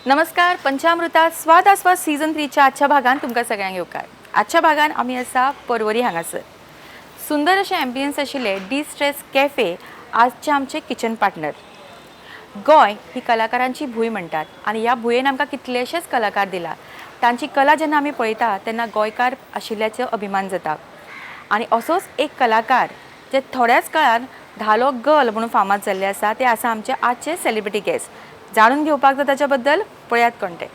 नमस्कार. पंचामृता स्वाद आस्वाद सीझन 3च्या आजच्या भागान तुमकां सगळ्यांक येवकार. आजच्या भागान आमी आसा परवरी हांगासर. सुंदर अशें एम्बियन्स आशिल्लें डी स्ट्रेस कॅफे आजचे आमचे किचन पार्टनर. गोंय ही कलाकारांची भूंय म्हणटात आनी ह्या भुंयेन आमकां कितलेशेच कलाकार दिला. तांची कला जेन्ना आमी पळयता तेन्ना गोंयकार आशिल्ल्याचो अभिमान जाता. आनी असोच एक कलाकार जे थोड्याच काळान धालो गर्ल म्हणून फामाद जाल्ले आसा, ते आसा आमचे आजचे सेलिब्रिटी गेस्ट. जाणून घेवपाक जाय ताच्या बद्दल, पळयात कोण ते.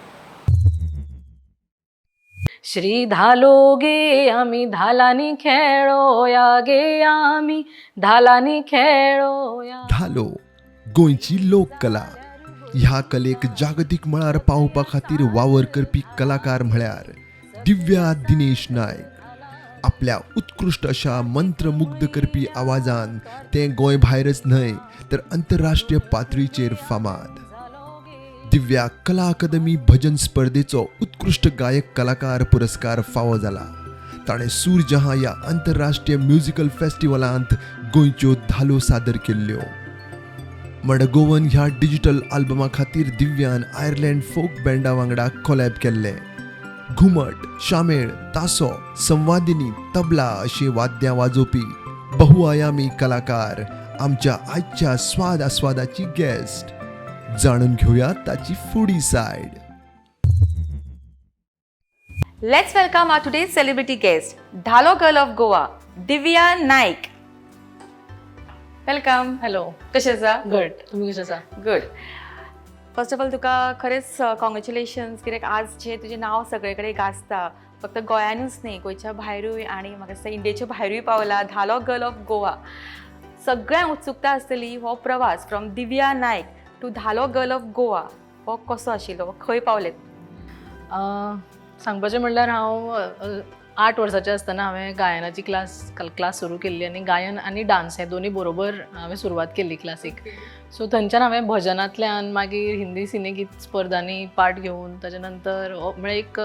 श्री धालो गे आमी धालांनी खेळोया गे, आमी धालांनी खेळोया. धालो गोंयची लोककला. ह्या कलेक जागतीक मळार पावोवपा खातीर वावर करपी कलाकार म्हळ्यार दिव्या दिनेश नायक. आपल्या उत्कृश्ट अशा मंत्रमुग्ध करपी आवाजान तें गोंय भायरच न्हय तर अंतरराष्ट्रीय पातळीचेर फामाद. दिव्या कला अकादमी भजन स्पर्धेचो उत्कृश्ट गायक कलाकार पुरस्कार फावो जाला. ताणें सूर जहां ह्या आंतरराष्ट्रीय म्युजिकल फेस्टिवलांत गोंयच्यो धालो सादर केल्ल्यो. मडगोवन ह्या डिजिटल आल्बमा खातीर दिव्यान आयर्लंड फोक बँडा वांगडा कोलॅब केल्ले. घुमट, शामेळ, तासो, संवादिनी, तबला अशी वाद्यां वाजोवपी बहुआयामी कलाकार आमच्या आजच्या स्वाद आस्वादाची गेस्ट. जाणून घेऊया ताची foodie side. Let's welcome our today's celebrity guest, Dhalo Girl of Goa, Divya Naik. Welcome. Hello. कशें आसा? गुड, तुमी कशें आसा? गुड. फर्स्ट ऑफ ऑल तुका खरेंच कॉंग्रेच्युलेशन्स, कित्याक आज जे तुजें नांव सगळे कडेन गाजता, फक्त गोंयानूच न्ही, गोंयच्या भायरूय आनी म्हाका दिसता इंडियेच्या भायरूय पावला. धालो गर्ल ऑफ गोवा. सगळ्यांक उत्सुकता आसतली, हो प्रवास from Divya Naik to Dhalo girl of Goa हो कसो आशिल्लो, खंय पावले? सांगपाचें म्हणल्यार हांव 8 वर्साचें आसतना हांवें गायनाची क्लास क्लास सुरू केल्ली आनी गायन आनी डान्स हे दोनी बरोबर हांवें सुरवात केल्ली क्लासीक. सो थंयच्यान हांवें भजनांतल्यान, मागीर हिंदी सिने गीत स्पर्धांनी पार्ट घेवन, ताच्या नंतर हो म्हळ्यार एक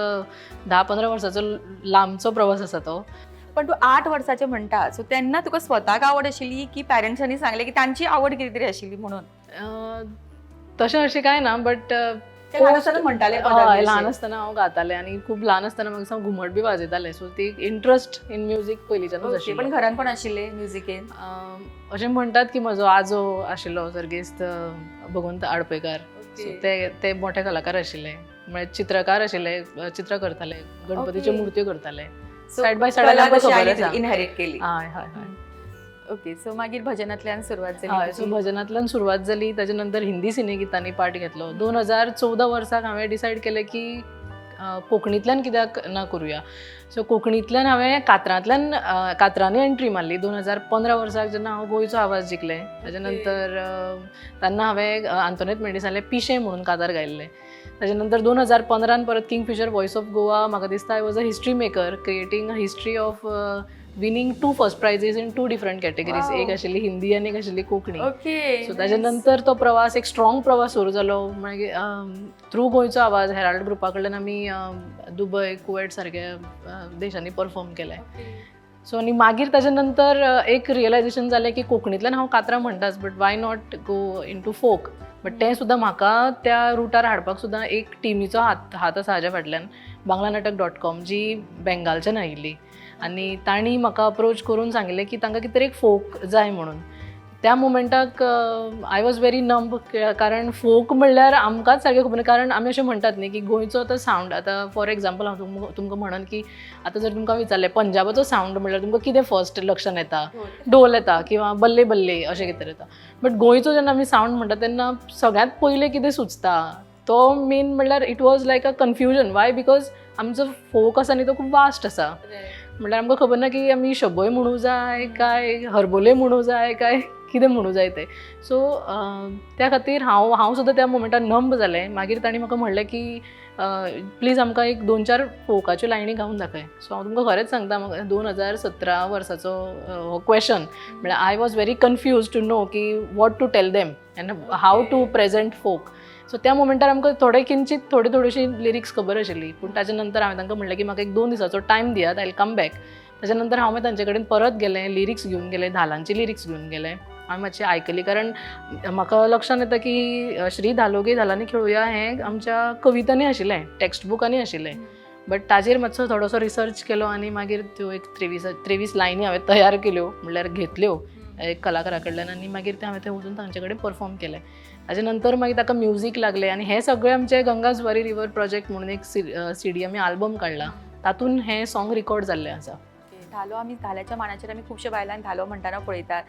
10-15 वर्साचो लांबचो प्रवास आसा तो. पण तूं 8 वर्साचें म्हणटा, सो तेन्ना तुका स्वताक आवड आशिल्ली की पॅरंट्सांनी सांगलें की तांची आवड कितें तरी आशिल्ली म्हणून? तशें अशें कांय ना, बट ते ल्हान आसतना म्हणटाले पदां हय. बी ल्हान अशें? आसतना हांव गातालें आनी खूब ल्हान आसतना म्हाका दिसता घुमट बी वाजयतालें. सो ती इंट्रस्ट इन म्युजीक पयलींच्यानूच पण आशिल्लो. घरान कोण आशिल्ले म्युजिकेन? अशें म्हणटात की म्हजो आजो आशिल्लो सर्गेस्त भगवंत आडपेकार. सो ते ते मोठे कलाकार आशिल्ले, म्हळ्यार चित्रकार आशिल्ले, चित्रां करताले, गणपतीच्यो मुर्त्यो करताले. सायड बाय सायड आमकां खबर आसा. इनहेरिट केली. हय हय हय ओके, सो मागीर भजनांतल्यान सुरवात हय. जाली सो तुजी. भजनांतल्यान सुरवात जाली, ताच्या नंतर हिंदी सिने गितांनी पार्ट घेतलो. 2014 वर्साक हांवें डिसायड केलें की कोंकणींतल्यान कित्याक ना करुया. सो कोंकणींतल्यान हांवें कातरांतल्यान, कातरांनी एंट्री मारली. 2015 वर्साक जेन्ना हांव गोंयचो आवाज जिखलें, ताच्या नंतर तेन्ना हांवें आंतोनेत मेंडिसालें पिशें म्हणून कातार गायल्लें. ताच्या नंतर 2015न परत किंगफिशर वॉयस ऑफ गोवा. म्हाका दिसता I was a history maker, creating a history of winning two first prizes in two different categories. एक आशिल्ली हिंदी आनी एक आशिल्ली कोंकणी. सो ताच्या नंतर तो प्रवास एक स्ट्रॉंग प्रवास सुरू जालो. मागीर थ्रू गोंयचो आवाज हेराल्ड ग्रुपा कडल्यान आमी दुबय, कुवेट सारक्या देशांनी परफॉर्म केलें. सो आनी मागीर ताच्या नंतर एक रियलायझेशन जालें की कोंकणींतल्यान हांव कातरां म्हणटाच, but why not go into folk? But तें सुद्दां म्हाका त्या रुटार हाडपाक सुद्दां एक टिमीचो हात हात आसा हाज्या फाटल्यान, बांगला नाटक.कॉम, जी बेंगालच्यान आयिल्ली आनी तांणी म्हाका अप्रोच करून सांगिल्लें की तांकां कितें तरी एक फोक जाय म्हणून. त्या मुमेंटाक I was very numb, कारण फोक म्हणल्यार आमकांच सारकें खबर ना. कारण आमी अशें म्हणटात न्ही की गोंयचो आतां सावंड, आतां फॉर एग्जाम्पल हांव तुमकां म्हणन की आतां जर तुमकां विचारलें पंजाबाचो सावंड म्हणल्यार तुमकां कितें फर्स्ट लक्षान येता? ढोल येता किंवा बल्ले बल्ले अशें कितें तरी येता. बट गोंयचो जेन्ना आमी सावंड म्हणटा तेन्ना सगळ्यांत पयलें कितें सुचता? तो मेन म्हणल्यार it was like a confusion. Why? Because आमचो फोक आसा न्ही, तो खूब वास्ट आसा. म्हणल्यार आमकां खबर ना की आमी शबय म्हणूं जाय काय हरबोले म्हणूं जाय काय कितें म्हणूं जाय तें. सो त्या खातीर हांव हांव सुद्दां त्या मोमेंटार नंब जालें. मागीर तांणी म्हाका म्हणलें की प्लीज आमकां एक दोन चार फोकाच्यो लायनी गावन दाखय. सो हांव तुमकां खरेंच सांगता, म्हाका 2017 वर्साचो हो क्वेशन, म्हळ्यार I was very confused to know की what to tell them and how to present folk. So त्या मोमेंटार आमकां थोडे किंचीत थोडी थोडीशी लिरिक्स खबर आशिल्ली, पूण ताच्या नंतर हांवें तांकां म्हणलें की म्हाका एक 2 दिसाचो टायम दियात, I come back. ताच्या नंतर हांव मागीर तांचे कडेन परत गेलें, लिरिक्स घेवन गेलें, धालांची लिरिक्स घेवन गेलें. हांवें मातशी आयकली, कारण म्हाका लक्षांत येता की श्री धालो गे धालांनी खेळुया हें आमच्या कवितांनी आशिल्लें, टॅक्स्ट बुकांनी आशिल्लें, बट ताजेर मातसो थोडोसो रिसर्च केलो आनी मागीर त्यो एक 23 लायनी हांवें तयार केल्यो, म्हणल्यार घेतल्यो एक कलाकारा कडल्यान आनी मागीर तें हांवें थंय वचून तांचे कडेन परफॉर्म केलें. ताजे नंतर मागीर ताका म्युजीक लागलें आनी हें सगळें आमचें गंगा जुवारी रिवर प्रोजेक्ट म्हणून एक सीडी आमी आल्बम काडला, तातूंत हें सॉंग रिकॉर्ड जाल्लें आसा. धालो, आमी धाल्याच्या मानाचेर आमी खुबशे बायलांक धालो म्हणटाना पळयतात,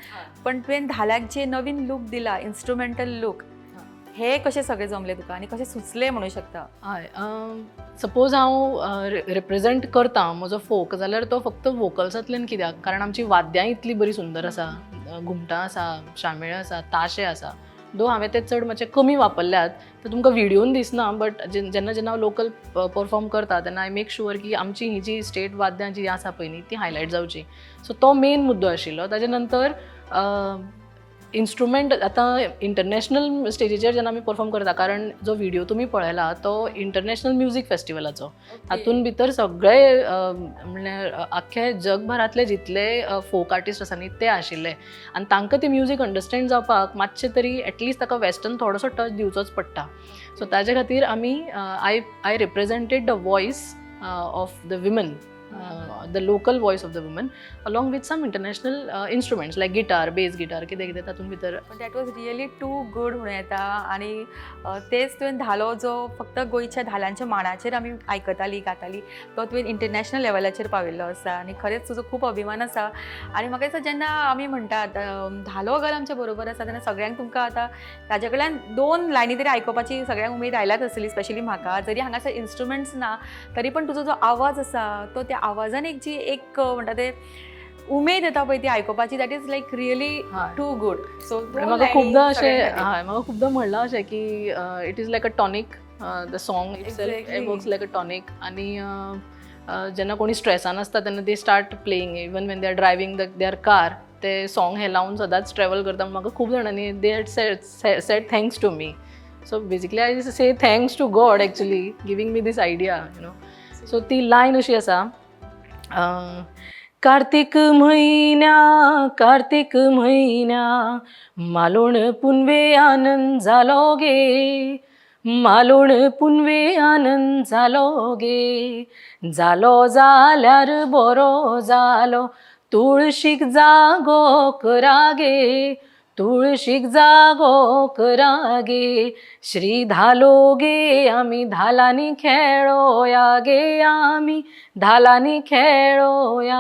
पण तुवें धाल्याक जे नवीन लूक दिला, इन्स्ट्रुमेंटल लूक, हे कशें सगळें जमलें तुका आनी कशें सुचलें म्हणूं शकता? हय, सपोज हांव रिप्रेजेंट करता म्हजो फोक जाल्यार तो फक्त वोकल्सांतल्यान कित्याक, कारण आमची वाद्यां इतली बरी सुंदर आसा, घुमटां आसा, शामेळ आसा, ताशे आसा. दो हांवें ते चड मातशे कमी वापरल्यात तर तुमकां विडियोन दिसना, बट जेन्ना जेन्ना हांव लोकल परफॉर्म करता तेन्ना I make sure की आमची ही जी स्टेट वाद्यां जी आसा पळय न्ही, ती हायलायट जावची. सो तो मेन मुद्दो आशिल्लो. ताजे नंतर इन्स्ट्रुमेंट आतां इंटरनॅशनल स्टेजीचेर जेन्ना आमी परफॉर्म करता, कारण जो विडियो तुमी पळयला तो इंटरनॅशनल म्युजीक फेस्टिवलाचो, तातूंत भितर सगळे म्हणल्यार आख्खे जगभरांतले जितले फोक आर्टिस्ट आसा न्ही ते आशिल्ले आनी तांकां ती म्युजीक अंडरस्टँड जावपाक मातशें तरी एटलिस्ट ताका वेस्टर्न थोडोसो टच दिवचोच पडटा. सो ताजे खातीर आमी I represented the voice of the women, the local voice of the women, along with some international instruments like guitar, bass guitar, कितें कितें तातूंत भितर. पण that was really too good म्हणूं येता. आनी तेच तुवें धालो जो फक्त गोंयच्या धालांच्या माणाचेर आमी आयकताली गाताली, तो तुवें इंटरनॅशनल लेवलाचेर पाविल्लो आसा आनी खरेंच तुजो खूब अभिमान आसा. आनी म्हाका दिसता जेन्ना आमी म्हणटात धालो घर आमच्या बरोबर आसा, तेन्ना सगळ्यांक तुमकां आतां ताजे कडल्यान दोन लायनी तरी आयकुपाची सगळ्यांक उमेद आयल्याच आसतली. स्पेशली म्हाका, जरी हांगासर इन्स्ट्रुमेंट्स ना तरी पण तुजो जो आवाज आसा तो त्या आवाजान एक जी एक म्हणटा ते उमेद येता पळय ती आयकुपाची, that is like really too good. So म्हाका खुबदां अशें, हय, म्हाका खुबदां म्हणलां अशें की it is like a tonic, the song itself works like a tonic. आनी जेन्ना कोणी स्ट्रेसान आसता तेन्ना they start playing, even when they are driving their car, ते सॉंग हें लावन सदांच ट्रॅवल करता. म्हाका खूब जाणांनी they had said thanks to me. So basically I say thanks to God actually giving me this idea. So ती line अशी आसा, कार्तीक म्हयन्या, कार्तीक म्हयन्या, मालोण पुनवे आनंद जालो गे, मालोण पुनवे आनंद जालो गे, जालो जाल्यार बरो जालो, तुळशीक जागो करा गे, तुळशीक जागो करा गे, श्री धालो गे आमी धालांनी खेळोया गे, आमी धालांनी खेळोया,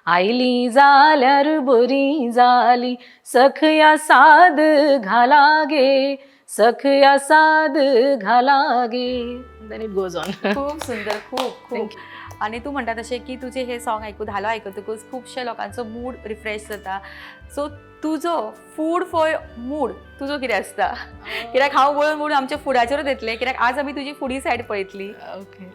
आयली जाल्यार बरी जाली, सखया साद घाला गे, सखया साद घाला गे. Then it goes on. खूब सुंदर, खूब खूब. आनी तूं म्हणटा तशें की तुजें हें सॉंग आयकू, धालो आयकतकूच खुबशे लोकांचो मूड रिफ्रेश जाता. सो तुजो फूड फॉर मूड तुजो कितें आसता? कित्याक हांव वळून वळून आमच्या फुडाचेरूच येतलें, कित्याक आज आमी तुजी फुडी सायड पळयतली. ओके,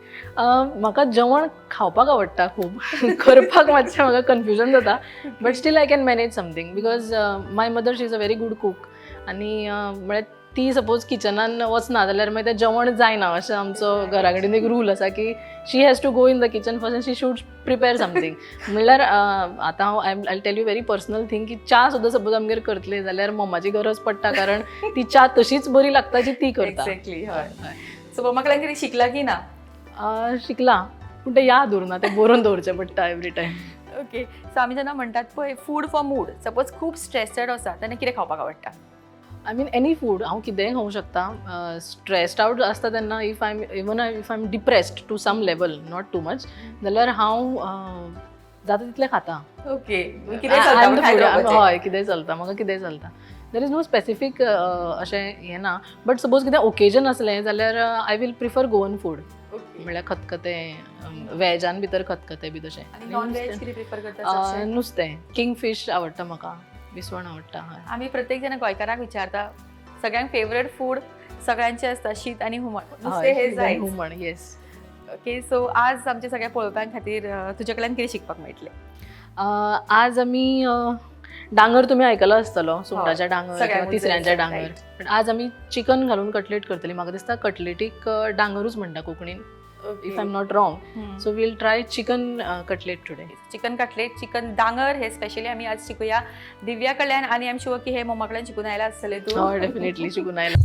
म्हाका जेवण खावपाक आवडटा खूब, करपाक मातशें म्हाका कन्फ्युजन जाता, but still I can manage something because my mother, she is a very good cook. आनी म्हळ्यार ती सपोज किचनान वचना जाल्यार मागीर तें जेवण जायना अशें आमचो घरा कडेन एक रूल आसा की she has to go in the kitchen first and she should prepare something. म्हणल्यार आतां हांव I tell you very personal thing की च्या सुद्दां सपोज आमगेर करतले जाल्यार मम्माची गरज पडटा, कारण ती च्या तशीच बरी लागता जी ती करता. एक्झॅक्टली, हय. सो मम्मा कडल्यान कितें शिकला की ना? शिकलां, पूण तें याद उरना, तें बरोवन दवरचें पडटा एवरी टायम. ओके, सो आमी जेन्ना म्हणटात पळय फूड फॉर मूड, सपोज खूब स्ट्रेसड आसा तेन्ना कितें खावपाक आवडटा? I mean any food, हांव कितेंय खावंक शकता. स्ट्रेस्ड आवट आसता तेन्ना, if I am even if I am depressed to some level, not too much, जाल्यार हांव जाता तितलें खाता. ओके, कितें चलता? हय, कितेंय चलता म्हाका, कितेंय चलता. There is no specific अशें हें ना, बट सपोज कितें ओकेजन आसलें जाल्यार I will prefer Goan food, म्हळ्यार खतखतें, वेजान भितर खतखतें बी तशें. आनी नॉन व्हेज कितें प्रिफर करता? नुस्तें, किंग फिश आवडटा म्हाका, विसवण आवडटा, हय. आमी प्रत्येक जाण गोंयकारांक विचारता, सगळ्यांक फेवरेट फूड सगळ्यांचे आसता शीत आनी हुमण, नुस्तें हे जाय. हुमण, येस. ओके, सो आज आमच्या सगळ्या पळोवप्यां खातीर तुज्या कडल्यान कितें शिकपाक मेळटलें? आज आमी डांगर तुमी आयकलो आसतलो, सुंगटाच्या डांगर किंवा सगळ्यांकूच तिसऱ्यांच्या जाय, डांगर. पण आज आमी चिकन घालून कटलेट करतली. म्हाका दिसता कटलेटीक डांगरूच म्हणटा कोंकणीन. If I am not wrong. So we'll try chicken cutlet today. Chicken cutlet, chicken डांगर हे स्पेशली आमी आज शिकूया दिव्या कडल्यान आनी आम शुअर की हे मम्मा कडल्यान शिकून आयला आसतलें तूं. हय, डेफिनेटली शिकून आयला.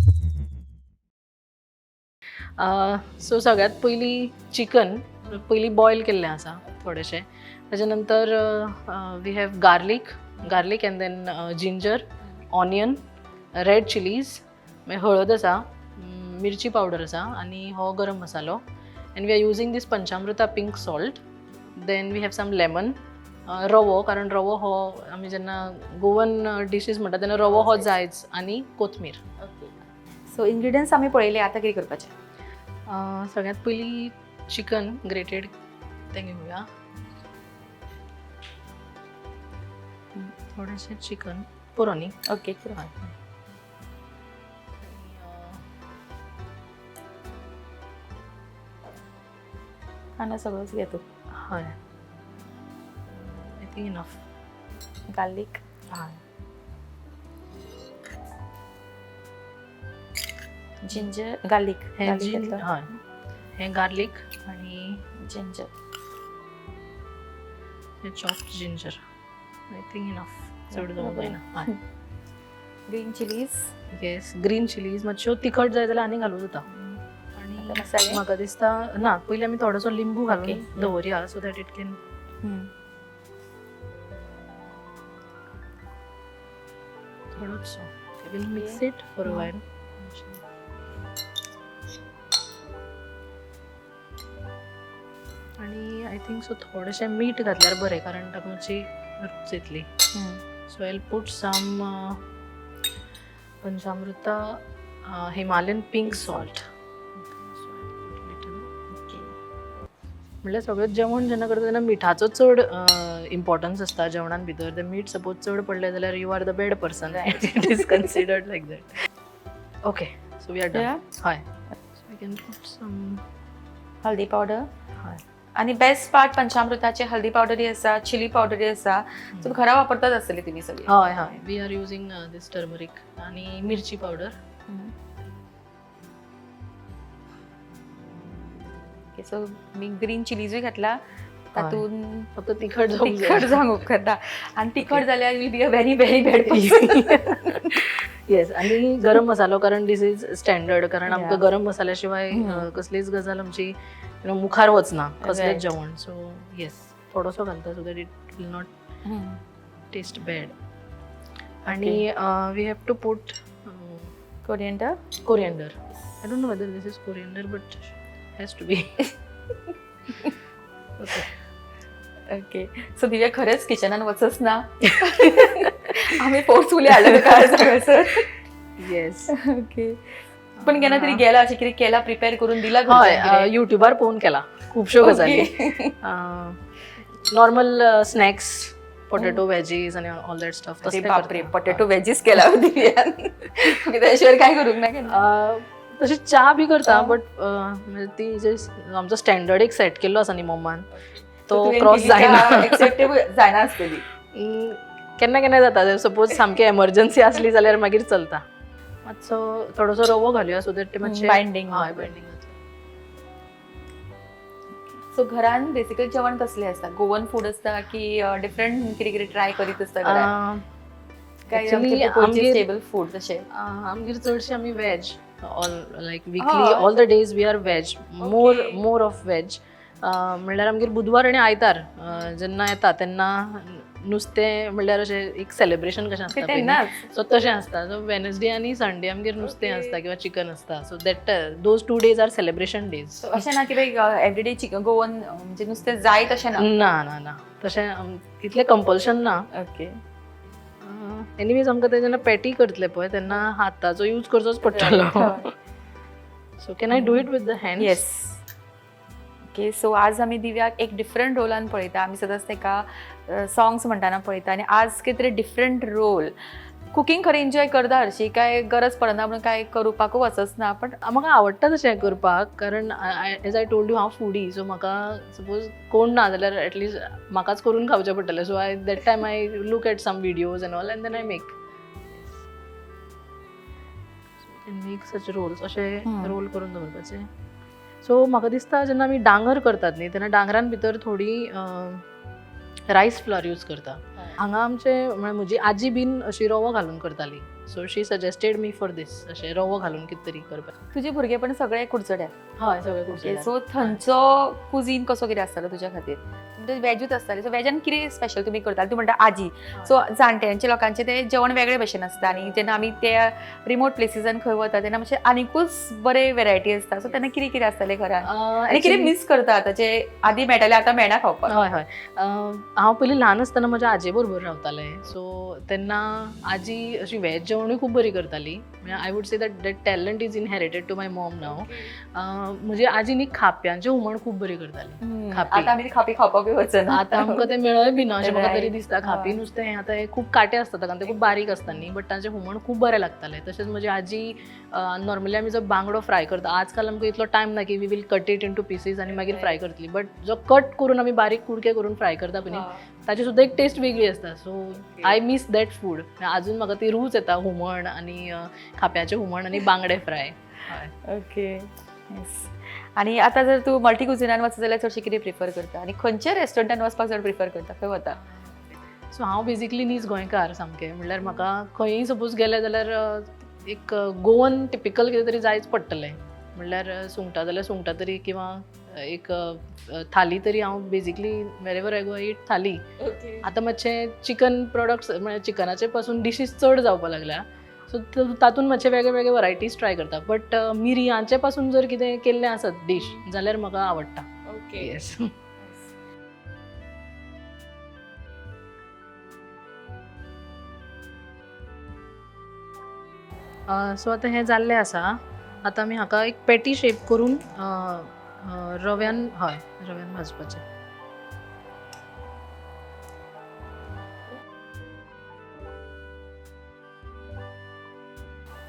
सो सगळ्यात पयलीं चिकन पयलीं बॉयल केल्लें आसा थोडेशें. ताच्या नंतर we have garlic and then ginger, onion, red chillies, मागीर हळद आसा, मिरची पावडर आसा आनी हो गरम मसालो. And we are using this Panchamrita pink salt. Then we have some lemon, रवो, कारण रवो हो आमी जेन्ना गोवन डिशीज म्हणटा तेन्ना रवो हो जायच, आनी कोथमीर. ओके, सो इन्ग्रिडियंट्स आमी पळयले, आतां कितें करपाचें? सगळ्यात पयलीं चिकन ग्रेटेड तें घेवया, थोडेशें चिकन पुरो न्ही? ओके. हय. कांदा सगळोच घे तूं. हय, I think enough. Garlic. हय. Ginger garlic. हें गार्लिक जिन घेतलं. हय, हें गार्लीक आनी जिंजर. हें chopped ginger. I think enough, चड जावंक जायना. हय. Green chillies. Yes, green chillies मातश्यो तिखट जाय जाल्यार आनी घालूं जाता. आनी आता मसाले? म्हाका दिसता ना, पयलीं आमी थोडोसो लिंबू घालून दवरया सो that it can थोडोसो. We'll mix it for a while. आणि I think so थोडेशें मीठ घातल्यार बरें, कारण ताका मातशी रुच येतली. So I put some Panchamrita Himalayan pink salt. म्हणल्यार सगळें जेवण जेन्ना करता तेन्ना मिठाचो चड इम्पॉर्टन्स आसता जेवणान भितर. तें मीठ सपोज चड पडलें जाल्यार you are the bad person, it is considered like that. Okay, so we are done. हय, so we can put some हल्दी पावडर. हय. आणि बेस्ट पार्ट, पंचामृताचे हल्दी पावडरही आसा, चिली पावडरही आसा. सो घरा वापरतात आसतली तुमी सगळी. हय हय, we are using this turmeric आनी मिरची पावडर. ओके, सो मी ग्रीन चिलीजूय घातला तातून. फक्त तिखट जावंक जाय. तिखट जावंक उपकारता आनी तिखट जाल्यार will be a very very bad person. Yes, आनी गरम मसालो, कारण this is standard, कारण आमकां गरम मसाल्या शिवाय कसलीच गजाल आमची मुखार वचना, कसलेच जेवण. सो येस, थोडोसो घालता so that it will not taste bad. आणि we have to put coriander. Coriander. I don't know whether this is coriander, but has to be. Okay. Okay, so Divya खरंच किचनान वचच ना, आम्ही फोर्सफुली आलो काय सगळं sir. Yes. Okay, पण केन्ना तरी गेला अशें कितें केला, प्रिपेर करून दिला? हय, युट्यूबार पळोवन केला खुबश्यो गजाली, नॉर्मल स्नॅक्स, पोटॅटो वेजीज आनी ऑल that stuff. अरे बापरे, पॉटॅटो वेजीस केला दिव्यान? त्याशिवाय काय करूंक ना केन्ना? तशी च्या बी करता, बट म्हणजे ती जे आमचो स्टँडर्ड एक सेट केल्लो आसा न्ही मम्मान, तो क्रॉस जायना. एक्सेप्टेबल जायना आसतली. केन्ना केन्ना जाता, सपोज सामकी एमर्जन्सी आसली जाल्यार मागीर चलता. मातसो थोडोसो रवो घालया सो that ते मातशें बायंडींग. हय, बायंडींग. सो घरान बेसिकली जेवण कसलें आसता? गोवन फूड आसता की डिफरंट कितें कितें ट्राय करीत आसता घरान? काय Actually, stable food तशें? आमगेर चडशे आमी veg, all like weekly, all the days we are veg, more more of veg. म्हणल्यार आमगेर बुधवार आनी आयतार जेन्ना येता तेन्ना नुस्तें, म्हणल्यार अशें एक सेलिब्रेशन कशें आसता पळय न्ही. तेन्नाच. सो तशें आसता. सो वेनसडे आनी संडे आमगेर नुस्तें आसता किंवा चिकन आसता, so that those 2 days are celebration days. So, अशें ना की बाई एवरीडे चिकन, गोवन म्हणजे नुस्तें जाय तशें ना? ना ना ना, तशें इतलें कंपल्शन ना. एनिवेज आमकां ते जेन्ना पॅटी करतले पळय तेन्ना हाताचो यूज करचोच पडटलो. So can I do it with the hand? Yes. Okay, so आज आमी दिव्याक एक डिफरंट रोलान पळयता. आमी सदांच ताका सॉंग्स म्हणटाना पळयता आनी आज कितें तरी डिफरंट रोल. कुकींग खरें एन्जॉय करता हरशीं, काय गरज पडना म्हणून काय करुपाकूय वचच ना, पण म्हाका आवडटा तशें करपाक, कारण एज I told you, हांव फुडी. सो म्हाका सपोज कोण ना जाल्यार एटलिस्ट म्हाकाच करून खावचें पडटलें. So I that time I look at some videos and all and then I make such rolls. अशे रोल करून दवरपाचे. सो म्हाका दिसता जेन्ना आमी डांगर करतात न्ही तेन्ना डांगरान भितर थोडी रायस फ्लॉर यूज करता. हांगा आमचे म्हळ्यार म्हजी आजी बीन अशी रवो घालून करताली, so she suggested me for this, अशें रवो घालून कितें तरी करपाक. तुजे भुरगेपण सगळे कुडचड्यार? हय, सगळे. सो थंयचो कुजीन कसो कितें आसतालो तुज्या खातीर? म्हणजे वेजूच आसतालें, सो वेजान कितें स्पेशल तुमी करताले? तूं म्हणटा आजी, सो जाणट्यांचे लोकांचें तें जेवण वेगळे भशेन आसता आनी जेन्ना आमी त्या रिमोट प्लेसीसान खंय वता तेन्ना मातशें आनिकूच बरे वेरायटी आसता. सो तेन्ना कितें कितें आसतालें घरान आनी कितें मीस करता आतां जे आदी मेळटालें आतां मेळना खावपाक? हय हय, हांव पयलीं ल्हान आसतना म्हज्या आजे बरोबर रावतालें. सो तेन्ना आजी अशी वेज जेवणूय खूब बरी करताली. म्हळ्यार I would say that that talent is inherited to my mom now. म्हजी आजी न्ही खाप्यांचें हुमण खूब बरी करताली. खापी. आतां आमी खापी खावपाकूय वचना. आतां आमकां तें मेळय बी ना अशें म्हाका तरी दिसता. खापी नुस्तें हें आतां हें खूब कांटे आसता कारण ते खूब बारीक आसता न्ही, बट तांचें हुमण खूब बरें लागतालें. तशेंच म्हजी आजी नॉर्मली आमी जो बांगडो फ्राय करता, आजकाल आमकां इतलो टायम ना की we will cut it into pieces आनी मागीर फ्राय करतली, बट जो कट करून आमी बारीक कुडके करून फ्राय करता पळय न्ही, ताची सुद्दां एक टेस्ट वेगळी आसता. So I miss that food. अजून म्हाका ती रूच येता, हुमण आनी खाप्याचें हुमण आनी बांगडे फ्राय. हय. ओके, आनी आतां जर तूं मल्टी कुजिनान वचत जाल्यार चडशें कितें प्रिफर करता आनी खंयच्या रेस्टॉरंटान वचपाक चड प्रिफर करता, खंय वता? सो हांव बेजिकली नीज गोंयकार सामकें, म्हणल्यार म्हाका खंयी सपोज गेलें जाल्यार एक गोवन टिपिकल कितें तरी जायच पडटलें. म्हणल्यार सुंगटां जाल्यार सुंगटां तरी किंवा एक थाली तरी. हांव basically wherever I go eat thali. आतां मातशें चिकन प्रोडक्ट्स म्हळ्यार चिकनाचे पासून डिशीज चड जावपाक लागल्या, सो तातूंत मातशे वेगळे वेगळे वरायटीज ट्राय करता, बट मिरयांचे पासून जर कितें केल्लें आसत डीश जाल्यार म्हाका आवडटा. येस. सो आतां हें जाल्लें आसा. आतां आमी हाका एक पेटी शेप करून अ, अ, रव्यान, हय, रव्यान भाजपाचें.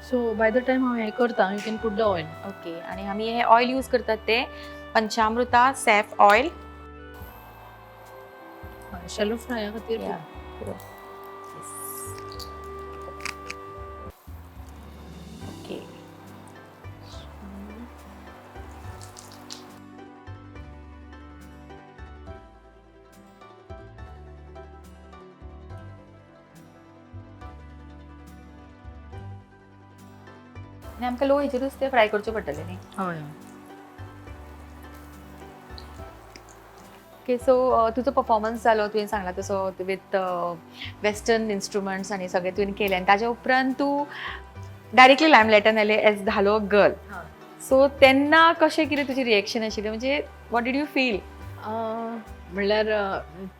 सो बाय the time हांव हें करता, you can put the oil. Okay, आणि आमी हे ऑयल यूज करतात ते पंचामृता सॅफ ऑयल. शॅलो फ्राया खातीर. ओके. आनी आमकां लो हेचेरूच ते फ्राय करचे पडटले न्ही? हय हय. ओके, सो तुजो परफॉर्मन्स जालो, तुवें सांगला तसो विथ वेस्टर्न इन्स्ट्रुमंट्स आनी सगळें तुवें केलें आनी ताज्या उपरांत तूं डायरेक्टली लायमलायटान आयलें एज धालो गर्ल. सो तेन्ना कशें कितें तुजें रिएक्शन आशिल्लें, म्हणजे what did you feel? म्हणल्यार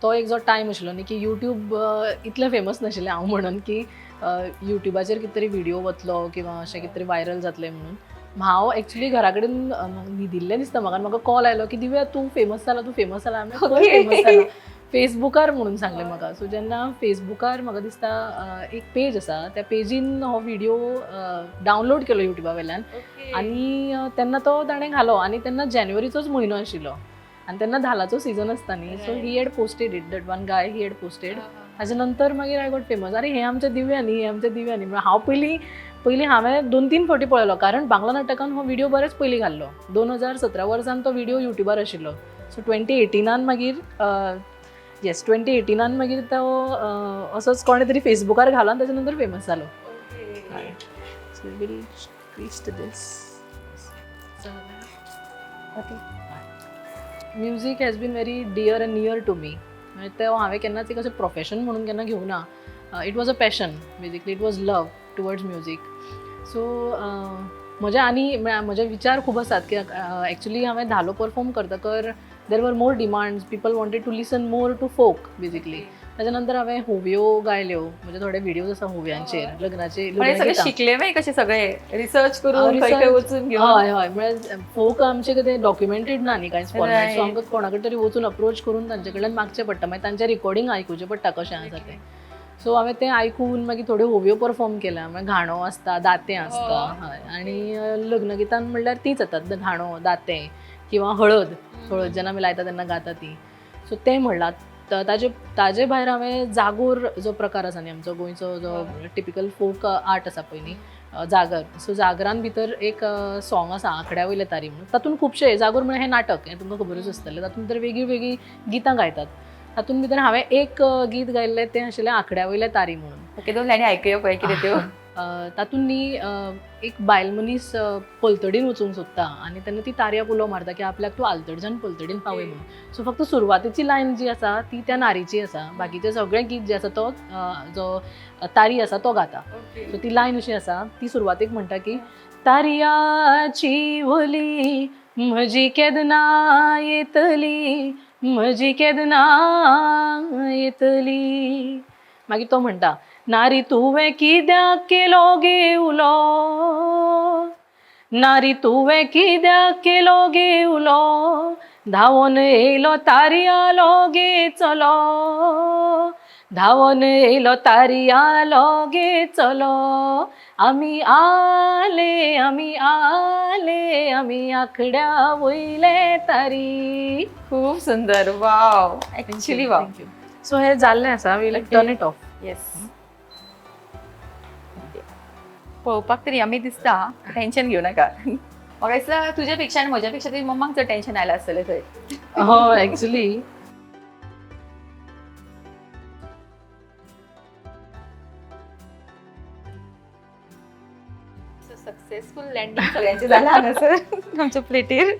तो एक जो टायम आशिल्लो न्ही की युट्यूब इतलें फेमस नाशिल्लें हांव म्हणून की युट्यूबाचेर कितें तरी व्हिडियो वतलो किंवा अशें कितें तरी व्हायरल जातलें म्हणून. हांव एक्चुली घरा कडेन न्हिदिल्लें दिसता म्हाका आनी म्हाका कॉल आयलो की दिव्या, तूं फेमस जाला, तूं फेमस जाला. खंय फेमस जाला? फेसबुकार म्हणून सांगलें म्हाका. सो जेन्ना फेसबुकार म्हाका दिसता एक पेज आसा, त्या पेजीन हो व्हिडियो डावनलोड केलो युट्यूबा वयल्यान आनी तेन्ना तो ताणें घालो आनी तेन्ना जानेवारीचोच म्हयनो आशिल्लो आनी तेन्ना धालाचो सिजन आसता न्ही, so he had posted it, that one guy he had posted. ताच्या नंतर मागीर I got famous. अरे, हें आमच्या दिव्या न्ही, हें आमच्या दिव्या न्ही. म्हळ्यार हांव पयलीं पयलीं हांवें दोन तीन फावटी पळयलो, कारण बांगला नाटकान हो व्हिडियो बरेच पयलीं घाल्लो. 2017 वर्सान तो व्हिडियो युट्यूबार आशिल्लो. सो 2018नान मागीर, येस, 2018नान मागीर तो असोच कोणें तरी फेसबुकार घालो आनी ताच्या नंतर फेमस जालो. So we'll twist this. Music has been very dear and near to me. म्हणजे तें हांवें केन्नाच एक अशें प्रोफेशन म्हणून केन्ना घेवना. It was a passion basically, it was love towards music. So म्हजे आनी म्हळ्यार म्हजे विचार खूब आसात की एक्चुली हांवें धालो perform करतकर there were more demands, people wanted to listen more to folk basically. ताच्या नंतर हांवें होवयो गायल्यो. म्हजे थोडे व्हिडियोज आसा होवयांचेर, लग्नाचे. म्हणजे सगळे लग्नगितां. शिकले मागीर कशे सगळे रिसर्च करून खंय खंय वचून घेवन? हय हय, म्हळ्यार फोक आमचे कितें डॉक्युमेंटेड ना न्ही कांयच फॉर्मेट, सो आमकां कोणा कडेन तरी वचून अप्रोच करून तांचे कडल्यान मागचें पडटा, मागीर तांचें रिकॉर्डिंग आयकुचें पडटा कशें आसा तें. सो हांवें तें आयकून मागीर थोड्यो होवयो परफॉर्म केल्या. मागीर घाणो आसता, दातें आसता. हय, आनी लग्नगितान म्हणल्यार तींच येतात, घाणो, दातें किंवा हळद. हळद जेन्ना आमी लायता तेन्ना गाता ती. सो तें म्हणलां. ताजे ताजे भायर हांवें जागोर जो प्रकार आसा न्ही, आमचो गोंयचो जो टिपिकल फोक आर्ट आसा पळय न्ही, जागर. सो जागरान भितर एक सॉंग आसा आंकड्या वयले तारी म्हणून. तातूंत खुबशे, जागोर म्हळ्यार हें नाटक, हें तुमकां खबरूच आसतलें. तातूंत भितर वेगळीं वेगळीं गितां गायतात. तातूंत भितर हांवें एक गीत गायिल्लें तें आशिल्लें आंकड्या वयले तारी म्हणून. ओके, दोन लायनी आयकुया पळय कितें त्यो. तातूंत न्ही एक बायल मनीस पलतडीन वचूंक सोदता आनी तेन्ना ती तारयाक उलो मारता की आपल्याक तूं आलतडच्यान पलतडीन पावय म्हणून. सो फक्त सुरवातेची लायन जी आसा ती त्या नारीची आसा, बाकीचें सगळें गीत जें आसा तो जो तारी आसा तो गाता. सो ती लायन अशी आसा, ती सुरवातेक म्हणटा की तारयाची ओली म्हजी केदना येतली, म्हजी केदना येतली. मागीर तो म्हणटा, नारी तुवें कित्याक केलो गे उलो, नारी तुवें कित्याक केलो गे उलो, धांवोन येयलो तारयालो गे चलो, धांवोन येयलो तारयालो गे चलो, आमी आले आमी आले आमी आखड्या वयले तारी. खूब सुंदर, वाव, ऍक्च्युली वाव. सो हे जाल्लें आसा, we like turn it off. Yes, पळोवपाक तरी आमी दिसता, टेन्शन घेऊ नका. म्हाका दिसता तुज्या पेक्षा आनी म्हज्या पेक्षा तरी मम्माक चड टेन्शन आयलां आसतलें थंय. हय, एक्चुली. सक्सेसफूल लँडींग सगळ्यांचें जालां हांगासर आमच्या प्लेटीर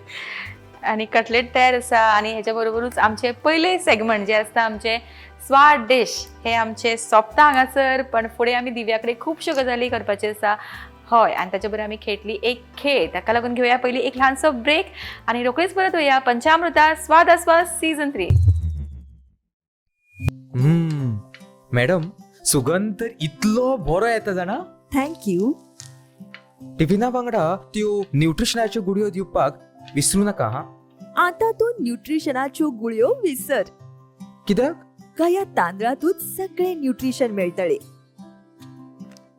आनी कटलेट तयार आसा. आनी हेच्या बरोबरूच आमचे पयले सेगमेंट जे आसता आमचे स्वाद डीश हे आमचे सोंपता हांगासर. पण फुडें आमी दिव्या कडेन खुबश्यो गजाली करपाच्यो आसा. हय, आनी ताचे बरोबर आमी खेळटली एक खेळ. ताका लागून घेवया पयली एक ल्हानसो ब्रेक आनी रोखडीच परत येवया पंचामृता स्वाद आस्वाद सीझन 3. मॅडम, सुगंध तर इतलो बरो येता जाणा. Thank you. टिफिना वांगडा त्यो न्यूट्रिशनाच्यो गुळयो दिवपाक विसरू नाका हा. आता तूं न्यूट्रिशनाच्यो गुळयो विसर. कित्याक? का तांदळातूच सगळे न्यूट्रिशन मेळटले.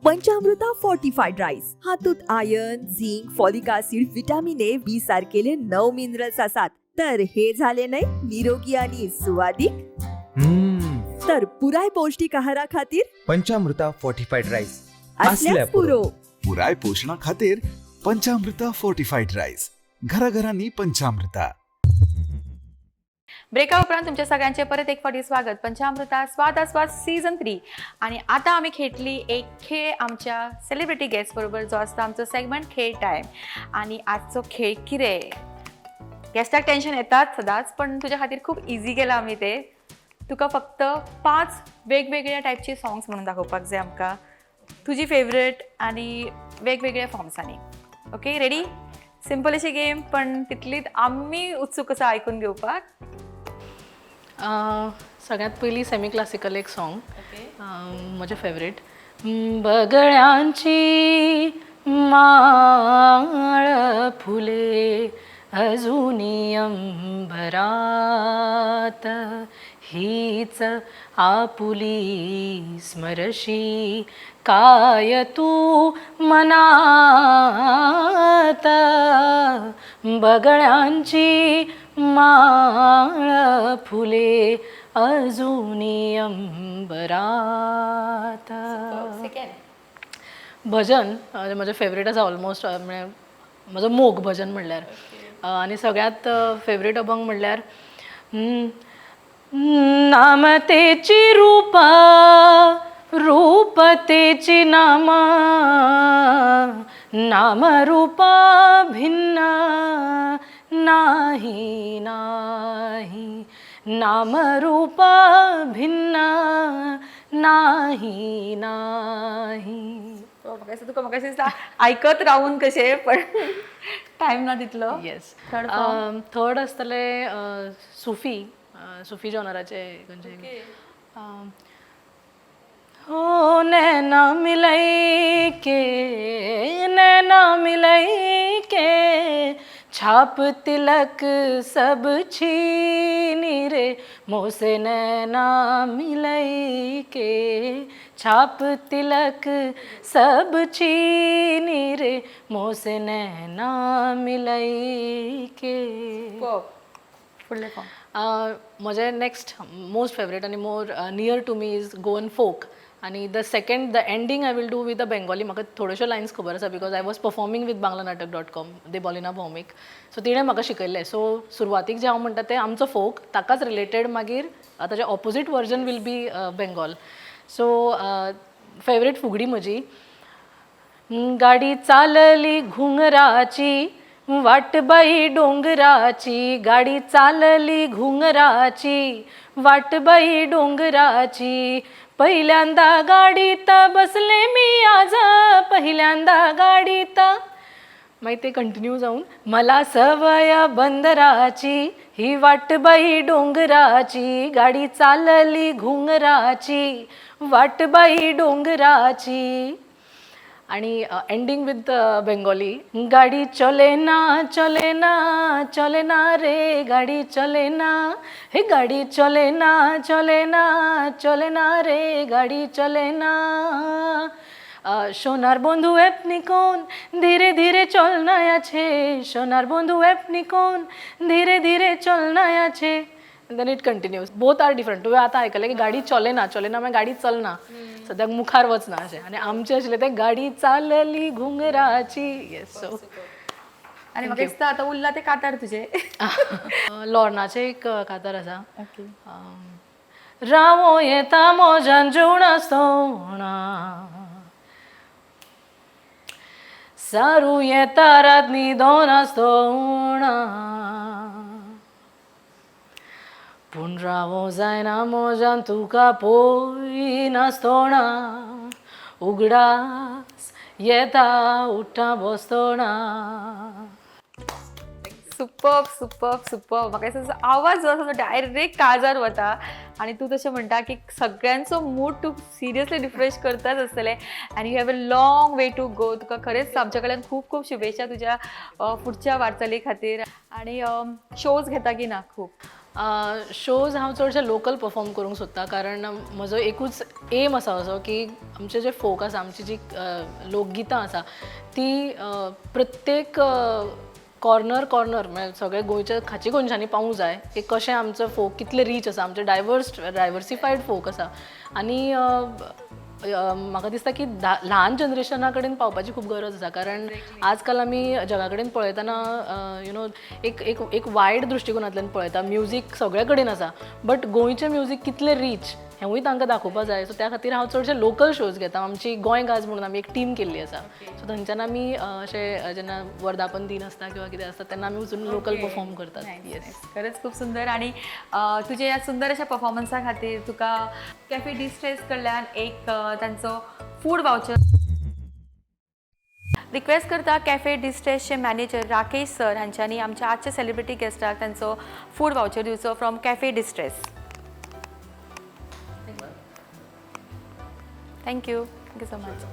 पंचामृता फोर्टिफाईड राईस हातूत iron, zinc, folic acid, vitamin A, B सारकेले 9 मिनरल्स आसात. तर हे झाले नाही निरोगी आणि सुवादीक. तर पुराय पौष्टिक आहारा खातीर पंचामृता फोर्टिफाईड राईस असल्याच पुरो. पुराय पोशणा खातीर पंचामृता फोर्टिफाईड राईस, घराघरांनी पंचामृता. ब्रेका उपरांत तुमच्या सगळ्यांचे परत एक फावटी स्वागत पंचामृता स्वाद आस्वाद सीझन 3. आणि आता आमी खेळटली एक खेळ आमच्या सेलिब्रिटी गेस्ट बरोबर, जो आसता आमचो सेगमेंट खेळ टायम. आणि आजचो खेळ कितें, गेस्टाक टेन्शन येतात सदांच, पण तुज्या खातीर खूब इजी केला आमी ते. तुका फक्त 5 वेगवेगळ्या टायपची सॉंग्स म्हणून दाखोवपाक जाय आमकां, तुजी फेवरेट आनी वेगवेगळ्या फॉर्म्सांनी. Okay, ready? सिंपल अशी गेम, पण तितलीच आमी उत्सूक आसा आयकून घेवपाक. सगळ्यात पयलीं सेमी क्लासिकल एक सॉंग म्हजें फेवरेट, बगळ्यांची माळ फुले अजूनी अंबरात, हीच आपुली स्मरशी काय तू मनात, बगळ्यांची माळ फुले अजूनी अंबरात. सेकंड भजन म्हजें फेवरेट आसा ऑलमोस्ट, म्हळ्यार म्हजो मोग भजन म्हणल्यार. आनी सगळ्यांत फेवरेट अभंग म्हणल्यार नामतेची रूपा रूपतेची नामा, नाम रूपा भिन्न नाही नाही, नाम रूपा भिन्न नाही नाही. म्हाका दिसता तुका, म्हाका दिसता आयकत रावून कशें, पण टायम ना तितलो. येस. Third form? Third आसतलें सुफी, सुफी जॉनराचे खंयचे. हो नैना मिलई के, नैना मिलई के, छाप तिलक सब छीनी रे, मोसे नैना मिलई के, छाप तिलक सब छीनी रे, मोसे नैना मिलई के. फुडले फॉर्म. म्हजें नेक्स्ट मोस्ट फेवरेट आनी more near to me is Goan folk आनी the second the ending I will do with the Bengali. म्हाका थोड्योश्यो लायन्स खबर आसा because I was performing with Bangla Natak dot com Debolina Bhowmik, so तिणें म्हाका शिकयल्लें. So सुरवातीक जें हांव म्हणटा तें आमचो फोक, ताकाच रिलेटेड मागीर ताजें opposite version will be Bengal. So favourite फुगडी म्हजी. गाडी चालली घुंगराची वाट बाई डोंगराची, गाडी चालली घुंगराची वाट बाई डोंगराची, पहिल्यांदा गाडीत बसले मी आज, पहिल्यांदा गाडीत. मागीर ते कंटिन्यू जावन मला सवय बंदराची ही वाट बाई डोंगराची, गाडी चालली घुंगराची वाट बाई डोंगराची. आणि एंडिंग विथ बेंगोली. गाडी चले ना चले ना चले ना रे, गाडी चले ना, हे गाडी चले ना चले ना चले ना रे, गाडी चले ना. সোনার বন্ধু আপনি কোন ধীরে ধীরে চলনায় আছে, সোনার বন্ধু আপনি কোন ধীরে ধীরে চলনায় আছে. Then it continues. Both are different. तुवें आतां आयकलें की गाडी चले ना चले ना मागीर गाडी चलना, सद्याक मुखार वचना अशें. आनी आमचें आशिल्लें तें गाडी चालली घुंगराची. येस. सो आनी म्हाका दिसता आतां उरला तें कातार तुजें. लोर्नाचें एक कातार आसा. रावो येता मोजान जेवणासतना, सारू येता रात न्हिदोन आसतना, पूण रावो जायना मोजान तुका पळयनासतना, उगडास येता उठ्ठा बसतना. Superb superb superb. म्हाका दिसता आवाज जो आसा तो डायरेक्ट काळजार वता आनी तूं तशें म्हणटा की सगळ्यांचो मूड तूं सिरियसली रिफ्रेश करताच आसतलें आनी you have a long way to go. तुका खरेंच आमच्या कडल्यान खूब खूब शुभेच्छा तुज्या फुडच्या वाटचाली खातीर. आनी शोज घेता की ना खूब? शोज हांव चडशे लोकल परफॉर्म करूंक सोदता, कारण म्हजो एकूच एम आसा असो की आमचे जे फोक आसा, आमची जी लोकगितां आसा ती प्रत्येक कॉर्नर कॉर्नर म्हळ्यार सगळे गोंयच्या खाची कोनशांनी पावूंक जाय की कशें आमचो फोक कितलें रीच आसा, आमचें डायवर्सिफायड फोक आसा. आनी म्हाका दिसता की ल्हान जनरेशना कडेन पावपाची खूब गरज आसा, कारण आजकाल आमी जगा कडेन पळयतना you know एक एक एक वायड दृश्टिकोनांतल्यान पळयता. म्युजीक सगळे कडेन आसा, बट गोंयचें म्युजीक कितलें रीच हेंवूय तांकां दाखोवपा जाय. सो त्या खातीर हांव चडशे लोकल शोज घेता. आमची गोंय गाज म्हणून आमी एक टीम केल्ली आसा, सो थंयच्यान आमी अशे जेन्ना वर्धापन दिन आसता किंवा कितें आसता तेन्ना आमी वचून लोकल परफॉर्म करतात. येस. खरेंच खूब सुंदर. आनी तुज्या ह्या सुंदर अशा परफॉर्मन्सा खातीर तुका कॅफे डिस्ट्रेस कडल्यान एक तांचो फूड वावचर रिक्वेस्ट करता. कॅफे डिस्ट्रेसचे मॅनेजर राकेश सर हांच्यांनी आमच्या आजच्या सेलिब्रिटी गेस्टाक तांचो फूड वावचर दिवचो from cafe distress. Thank you, thank you so much.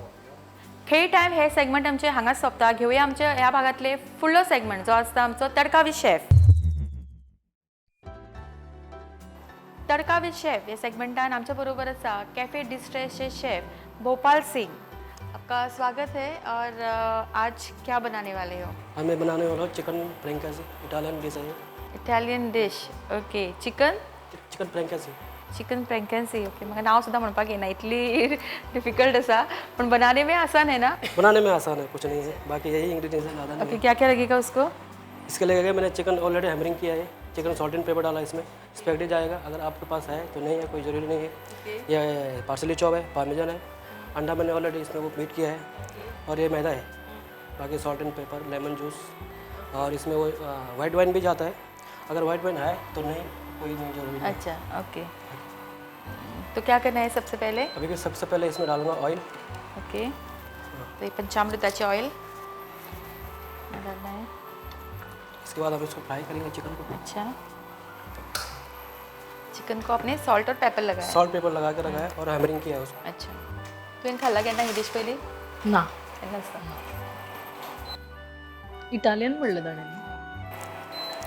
खेळ टायम हे सेगमेंट आमचे हांगाच सोंपता. घेवया आमच्या ह्या भागांतले फुडलो सेगमेंट जो आसता आमचो tadka with chef. Tadka with chef ह्या सेगमेंटान आमच्या बरोबर आसा कॅफे डिस्ट्रेसचे शेफ भोपाल सिंग. आपका स्वागत है. और आज क्या बनाने वाले हो? आज मैं बनाने वाला हूँ चिकन फ्रेंकासी, इटालियन डिश है ये। Italian dish, okay. Chicken chicken fricassee. Chicken fricassee, okay. म्हाका नांव सुद्दां म्हणपाक येना, इतली डिफिकल्ट आसा, पण बनाने में आसान है ना? बनाने में आसान है, कुछ नहीं है, बाकी यही इंग्रेडिएंट्स है, ज़्यादा नहीं। ओके, क्या क्या लगेगा उसको? है। इसके लगेगा, मैंने चिकन ऑलरेडी हैमरिंग किया है, चिकन सॉल्ट एंड पेपर डाला, इसमें स्पैगेटी जाएगा अगर आपके पास है तो, नहीं है कोई ज़रूरी नहीं है। यह पार्सली चॉप है, पार्मेजन है, अंडा मैंने ऑलरेडी इसमें वो बीट किया है और ये मैदा है, बाकी salt and pepper, lemon juice और इसमें वो वाइट वाइन भी जाता है, अगर वाइट वाइन है तो, नहीं कोई नहीं जरूरी नहीं। अच्छा, ओके. तो क्या करना है सबसे पहले? अभी भी सबसे पहले इसमें डालूंगा ऑयल। ओके, तो ये पंचामृताचे ऑयल डालना है। इसके बाद हम इसको फ्राई करेंगे चिकन को। अच्छा, चिकन को आपने सॉल्ट और पेपर लगाया? सॉल्ट पेपर लगा के रखा है और हैमरिंग किया है उसको। अच्छा. तुवें खाल्ला केन्ना ही डिश पयली? ना। केन्ना आसता? इटालियन म्हणलें ताणें.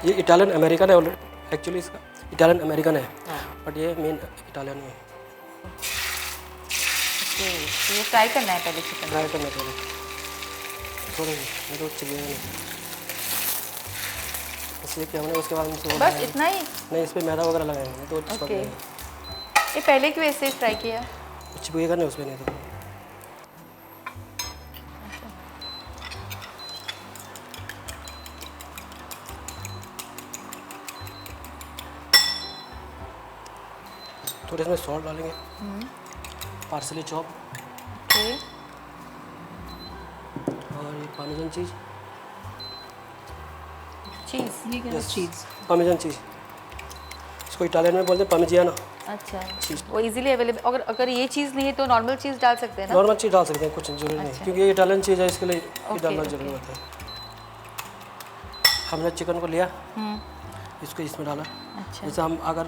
ये इटालियन अमेरिकन है ऑलरेडी, एक्चुअली इसका इटालियन अमेरिकन है, बट ये मेन इटालियन है। ओके, तो ये फ्राई करना है पहले चिकन? फ्राई करना पहले थोड़ा, नहीं तो चिकन नहीं। इसलिए कि हमने उसके बाद हम बस इतना ही? नहीं, इस पर मैदा वगैरह लगाएंगे तो चिपक ओके। जाएगा। ये पहले क्यों ऐसे फ्राई किया? चिपकेगा नहीं उसमें, नहीं तो। थोड़े इसमें सॉल्ट डालेंगे, पार्सली चॉप, ओके, और ये पार्मेजान चीज़। चीज़, ये क्या है? चीज़, पार्मेजान चीज़, इसको इटालियन में बोलते हैं पार्मेजियाना। अच्छा, चीज़। वो इजीली अवेलेबल। अगर अगर ये चीज़ नहीं है तो नॉर्मल चीज़ डाल सकते हैं ना? नॉर्मल चीज़ डाल सकते हैं, कुछ जरूरी नहीं, क्योंकि ये इटालियन चीज़ है, इसके लिए ये डालना जरूरी होता है। हमने चिकन को लिया, इसको इसमें डाला। अच्छा। जैसे हम अगर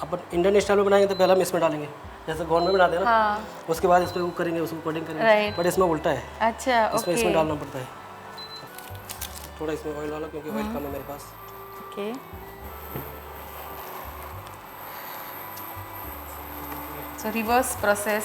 अपन इंडियन स्टाइल में बनाएंगे तो पहले हम इसमें डालेंगे, जैसे गोवन में बनाते हैं ना, हाँ। उसके बाद इसमें वो करेंगे, उसको कोटिंग करेंगे, राइट। बट इसमें उल्टा है। अच्छा, इसमें ओके। इसमें डालना पड़ता है। थोड़ा इसमें ऑयल डालो, क्योंकि ऑयल कम है मेरे पास। Okay, so reverse process.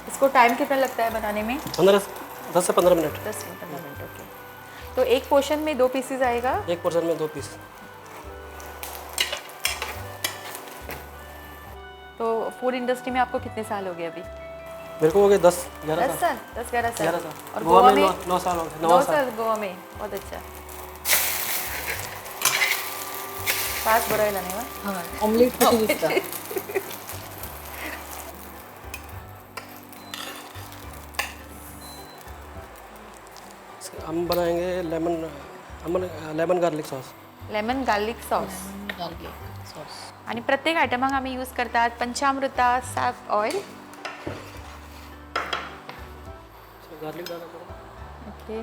इसको टाइम कितना लगता है बनाने में? 10 से 15 मिनट। 10 से 15 मिनट, ओके। तो एक पोर्शन में 2 पीसेस आएगा? एक पोर्शन में 2 पीस। तो फूड इंडस्ट्री में आपको कितने साल हो गए अभी? मेरे को हो गए 10-11 10 साल, 10-11 साल। 11 साल। और गोवा गोवा में में 9 साल हो गए। 9 साल गोवा में, बहुत अच्छा। फास्ट बरं नाही? हां, ऑमलेट कशी दिसता? हम बनाएंगे lemon, lemon garlic sauce. Lemon garlic sauce. Garlic sauce. आणि प्रत्येक आयटमाक आमी यूज करतात पंचामृता साफ ऑयल। गार्लिक डाला थोड़ा। ओके,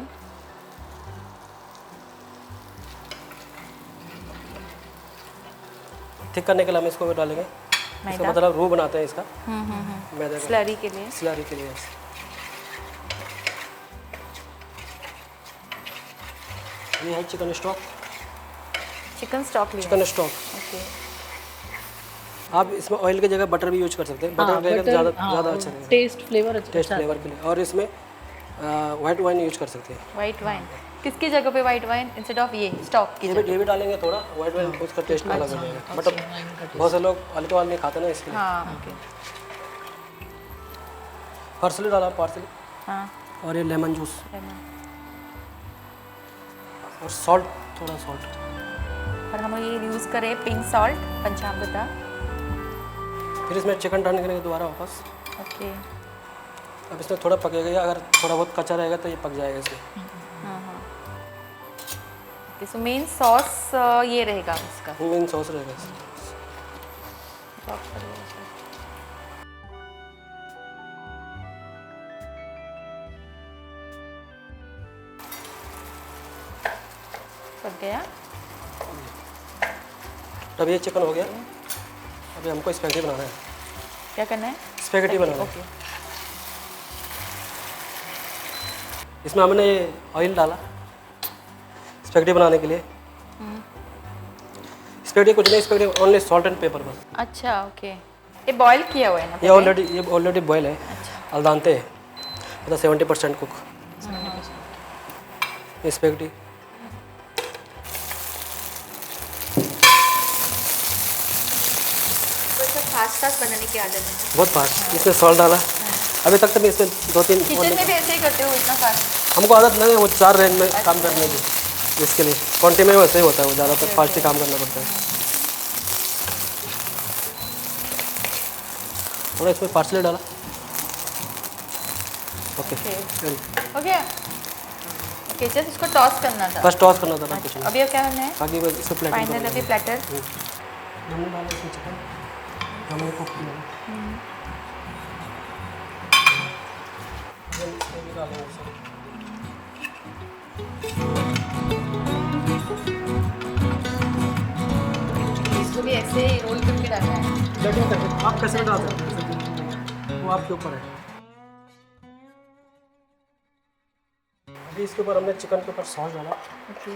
थिक करने के लिए हम इसको भी डालेंगे। इसका मैदा। मतलब रू बनाते हैं इसका, मैदा का। स्लरी के लिए। स्लरी के लिए। ये है चिकन स्टॉक। चिकन स्टॉक लिया। Chicken stock. Okay. आप इसमें ऑयल की जगह बटर भी यूज कर सकते हैं। बटर रहेगा तो ज़्यादा ज़्यादा अच्छा रहेगा, टेस्ट फ्लेवर अच्छा, टेस्ट फ्लेवर के लिए। और इसमें वाइट वाइन यूज कर सकते हैं। वाइट वाइन किसकी जगह pay? White wine instead of ये स्टॉक की? ये भी डालेंगे थोड़ा वाइट वाइन, उसका टेस्ट अलग हो जाएगा। बट बहुत से लोग अल्कोहल नहीं खाते ना, इसके लिए। हाँ, ओके। पार्सली डाला, पार्सली। हाँ। और ये लेमन जूस लेमन और सॉल्ट, थोड़ा सॉल्ट। और हम ये यूज़ करें पिंक सॉल्ट पंचामृता। फिर इसमें चिकन डालने के लिए दोबारा वापस। ओके। अब इसमें थोड़ा पकेगा, अगर थोड़ा बहुत कच्चा रहेगा तो ये पक जाएगा इसमें। हाँ हाँ, ओके। सो मेन सॉस ये रहेगा इसका। मेन सॉस रहेगा इसमें। पक गया। अब ये चिकन हो गया। अभी हमको स्पैघेटी बनाना है। क्या करना है? स्पैघेटी बनाना है। ओके। इसमें हमने ऑयल डाला स्पैघेटी बनाने के लिए। स्पैघेटी कुछ नहीं, spaghetti only salt and pepper बस। अच्छा, ओके। ये बॉईल किया हुआ है ना? ये ऑलरेडी बॉयल है। अच्छा। अल दांते है, मतलब 70% कुक। स्पैघेटी फास्ट फास्ट बनाने की आदत है। बहुत फास्ट। इसमें सॉल्ट डाला। अभी तक तो मैं इसमें 2-3 किचन में भी ऐसे ही करते हो इतना फास्ट? हमको आदत नहीं है वो 4 रेंज में काम करने की, इसके लिए क्वान्टी में वैसे ही होता है, वो ज़्यादातर फास्ट ही काम करना पड़ता है। थोड़ा इसमें पार्सली डाला। ओके, हो गया। ओके, जस्ट इसको टॉस करना था। बस टॉस करना था, कुछ नहीं। अभी अब क्या करना है? बाकी बस इसको प्लेटिंग। फाइनल अभी प्लेटर। हमने डाला इसमें चिकन, हमने कुक किया। इसको भी ऐसे ही रोल करके डालना है। आप कैसे डाल सकते हैं, वो आपके ऊपर है। अभी इसके ऊपर हमने चिकन के ऊपर सॉस डाला। ओके।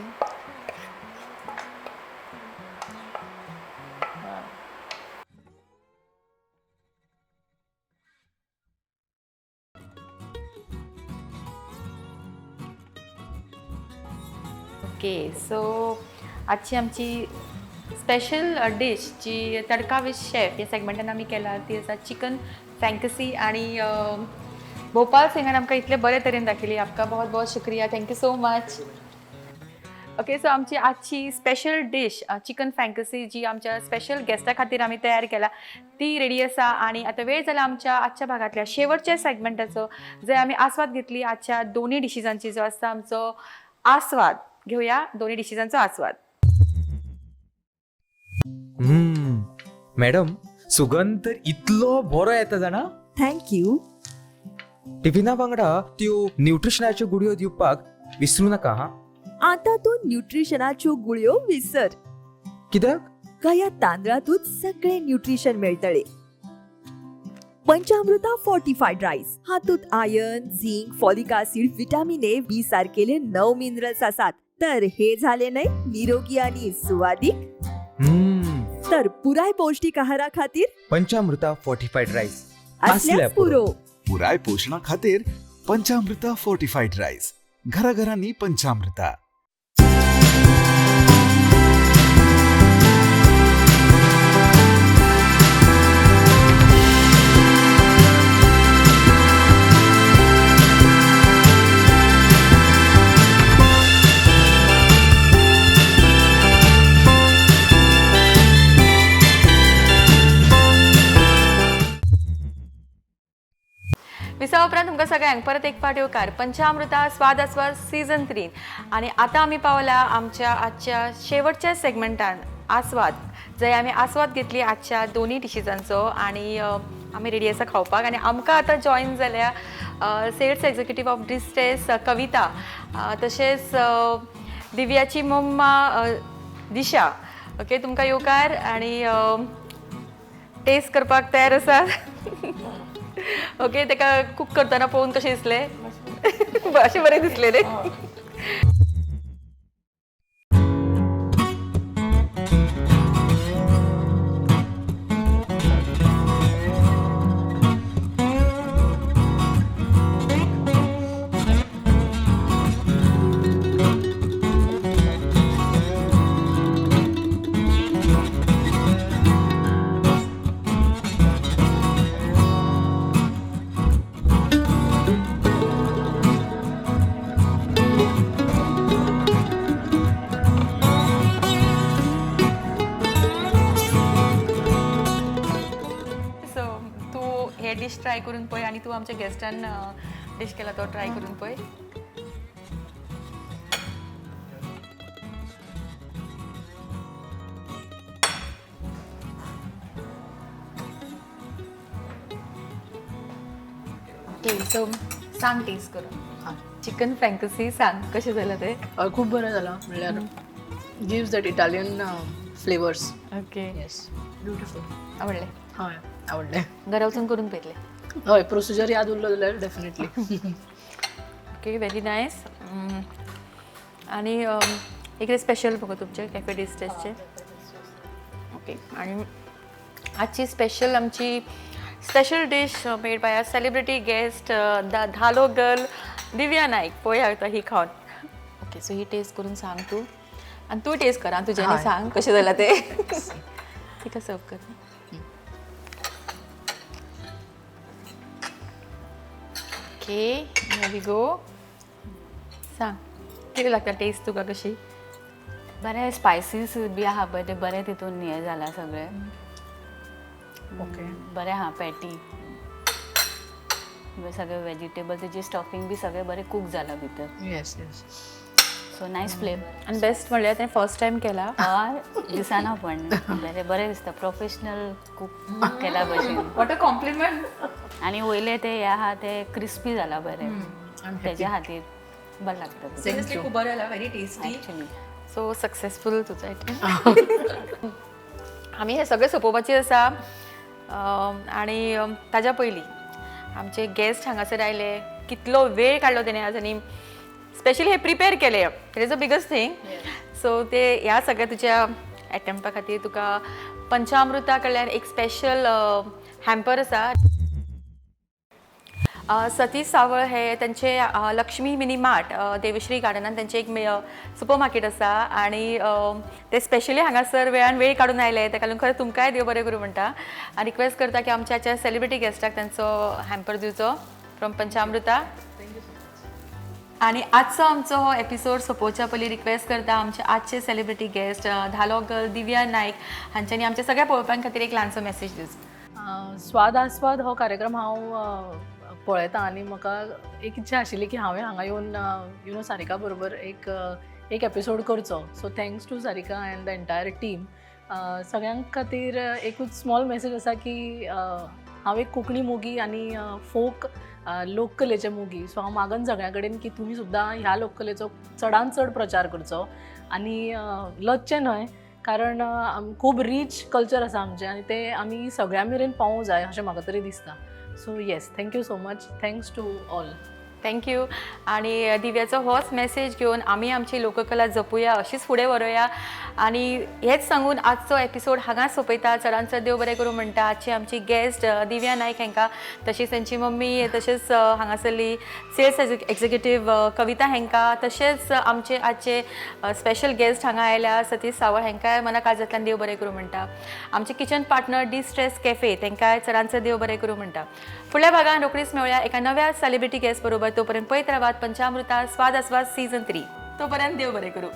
ओके, सो आजची आमची स्पेशल डिश जी तडका विथ शेफ ह्या सेगमेंटान आमी केला ती आसा चिकन फ्रँकसी आणि भोपाल सिंगान आमकां इतले बरे तरेन दाखयली. आपका बहुत बहुत शुक्रिया, thank you so much. Okay, so आमची आजची स्पेशल डिश चिकन फ्रँकसी जी आमच्या स्पेशल गेस्टा खातीर आमी तयार केला ती रेडी आसा. आणि आतां वेळ जाला आमच्या आजच्या भागांतल्या शेवटच्या सेगमेंटाचो, जंय आमी आस्वाद घेतली आजच्या दोन्ही डिशीजांची. जो आसता आमचो आस्वाद, घेवया दोन्ही डिशीजांचो आस्वाद. मॅडम, सुगंध तर इतलो बरो येता जाणा. Thank you. टिफिना वांगडा त्यो न्यूट्रिशनाच्यो गुळयो दिवपाक विसरू नाका हा. आता तूं न्यूट्रिशनाच्यो गुळयो विसर. कित्याक? कया तांदळातूच सगळे न्यूट्रिशन मेळटले. पंचामृता फोर्टिफाईड राईस हातूत iron, zinc, folic acid, vitamin A, B सारकेले 9 मिनरल्स आसात. तर हे झाले नाही निरोगी आणि सुवादीक. तर पुराय पौष्टिक आहारा खातीर पंचामृता फोर्टिफाईड राईस असल्यास पुरो. पुराय पोशणा खातीर पंचामृता फोर्टिफाईड राईस. घराघरांनी पंचामृता. विसा उपरांत तुमकां सगळ्यांक परत एक फावट येवकार पंचामृता स्वाद आस्वाद सीझन 3. आनी आतां आमी पावला आमच्या आजच्या शेवटच्या सेगमेंटान आस्वाद, जंय आमी आस्वाद घेतली आजच्या दोन्ही डिशीजांचो. आनी आमी रेडी आसा खावपाक. आनी आमकां आतां जॉयन जाल्या sales executive of Distress Kavita, तशेंच दिव्याची मम्मा दिशा. ओके, तुमकां येवकार. आनी टेस्ट करपाक तयार आसात? ओके, ताका कूक करतना पळोवन कशें दिसलें? अशें बरें दिसलें रे. सो तूं हे डीश ट्राय करून पळय आनी तूं आमच्या गेस्टान डीश केला तो ट्राय करून पळय. ओके, सो सांग टेस्ट करून. चिकन फ्रँकसी सांग कशें जालां तें. खूब बरें जालां, म्हणल्यार gives that Italian flavours. Okay, yes, beautiful. आवडलें? हय, आवडलें. घरा वचून करून पळयतलें? हय, प्रोसिजर याद उरलो जाल्यार डेफिनेटली. Okay, very nice. आणि एक स्पेशल बघा तुमचे कॅफे डिस्ट्रेसचे. ओके, आणि आजची स्पेशल आमची special dish made by a celebrity guest Dhalo girl Divya Naik. पळोवया आतां ही खावन. ओके, सो ही टेस्ट करून सांग तूं आनी तूं टेस्ट कर आनी तुज्यानी सांग कशें जालां तें. तिका सर्व कर. Okay, we go. सांग कितें लागता टेस्ट तुका कशी? बरें, स्पायसीस बी आहा पळय ते बरें तितून हें जालां सगळें. ओके, बरें आहा पॅटी सगळे वेजिटेबल, तेजी स्टफिंग बी सगळें बरें कूक जालां भितर. Yes yes. So nice flavour. आनी बेस्ट म्हणल्यार तें फर्स्ट टायम केला. हय, दिसना पण बरें बरें दिसता, प्रोफेशनल कूक केला भशेन. What a compliment. आनी वयले ते हे आहा ते क्रिस्पी जाला बरें, तेज्या खातीर बरें लागता. सिरियसली खूब बरें जाला, very tasty. Actually so successful तुजो आयटम. आमी हें सगळें सोंपोवपाचें आसा. आनी ताज्या पयलीं आमचे गेस्ट हांगासर आयले, कितलो वेळ काडलो तेणे आज आनी स्पेशली हे प्रिपेर केले, it is a biggest thing. So ते ह्या सगळ्या तुज्या एटेम्पा खातीर तुका पंचामृता कडल्यान एक स्पेशल हॅम्पर आसा. सतीश सावळ हे त्यांचे लक्ष्मी मिनी मार्ट देवश्री गार्डनान त्यांचे एक सुपर मार्केट आसा आणि ते स्पेशली हांगासर वेळान वेळ काडून आयले. ताका लागून खरें तुमकांय देव बरें करूं म्हणटा आनी रिक्वेस्ट करता की आमच्या सेलिब्रिटी गेस्टाक तांचो हॅम्पर दिवचो फ्रॉम पंचामृता. आणि आजचो आमचो हो एपिसोड सोंपोवच्या पयलीं रिक्वेस्ट करता आमचे आजचे सेलिब्रिटी गेस्ट धालो गर्ल दिव्या नायक हांच्यांनी आमच्या सगळ्या पळोवप्यां खातीर एक ल्हानसो मेसेज दिवचो. स्वाद आस्वाद हो कार्यक्रम हांव पळयता आनी म्हाका एक इच्छा आशिल्ली की हांवें हांगा येवन you know Sarika बरोबर एक एक एपिसोड करचो. So thanks to Sarika and the entire team. सगळ्यां खातीर एकूच स्मॉल मेसेज आसा की हांव एक कोंकणी मोगी आनी फोक लोककलेचे मोगी. सो हांव मागन सगळ्यां कडेन की तुमी सुद्दां ह्या लोककलेचो चडान चड प्रचार करचो आनी लजचें न्हय, कारण खूब रीच कल्चर आसा आमचें आनी तें आमी सगळ्यां मेरेन पावोवंक जाय अशें म्हाका तरी दिसता. So yes, thank you so much, thanks to all. Thank you. आणि दिव्याचो होच मेसेज घेवन आमी आमची लोककला जपुया, अशीच फुडें व्हरोया आनी हेच सांगून आजचो एपिसोड हांगाच सोंपयता. चडान चड देव बरें करूं म्हणटा आजची आमची गेस्ट दिव्या नायक हांकां, तशीच तांची मम्मी, तशेंच हांगासरली सेल्स एक्झिक्युटीव कविता हांकां, तशेंच आमचे आजचे स्पेशल गेस्ट हांगा आयल्या सतीश सावळ हांकांय मना काळजांतल्यान देव बरें करूं म्हणटा. आमचे kitchen partner D stress cafe तांकांय चडान चड देव बरें करूं म्हणटा. फुडल्या भागान रोखडीच मेळुया एका नव्या सेलिब्रिटी गेस्ट बरोबर. तोपर्यंत पळयत रावात पंचामृता स्वाद आस्वाद सीझन 3. तोपर्यंत देव बरें करूं.